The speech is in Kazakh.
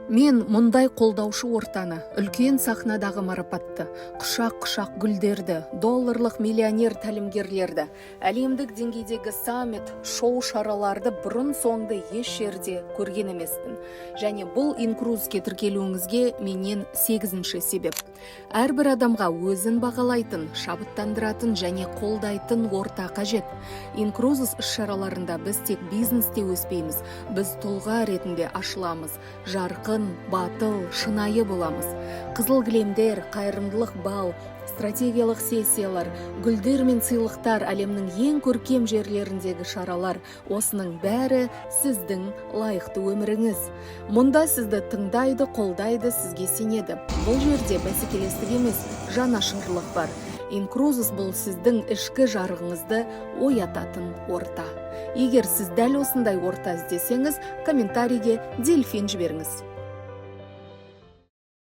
Мен мұндай қолдаушы ортаны, үлкен сахнадағы марапатты, құшақ құшақ гүлдерді, долларлық миллионер тәлімгерлерді, әлемдік деңгейдегі саммит, шоу шараларды бұрын соңды еш жерде көрген емеспін. Және бұл инкрузге тіркелуіңізге менен сегізінші себеп: әрбір адамға өзін бағалайтын, шабыттандыратын және қолдайтын орта қажет. Инкрузес іс шараларында біз тек бизнесте өспейміз, біз тұлға ретінде ашыламыз, жарқын, батыл, шынайы боламыз. Қызыл кілемдер, қайырымдылық бал, стратегиялық сессиялар, гүлдер мен сыйлықтар, әлемнің ең көркем жерлеріндегі шаралар – осының бәрі сіздің лайықты өміріңіз. Мұнда сізді тыңдайды, қолдайды, сізге сенеді. Бұл жерде бәсекелестік емес, жанашырлық бар. Инкрузес – бұл сіздің ішкі жарығыңызды оятатын орта. Егер сіз дәл осындай орта іздесеңіз, комментарийге «дельфин» жіберіңіз.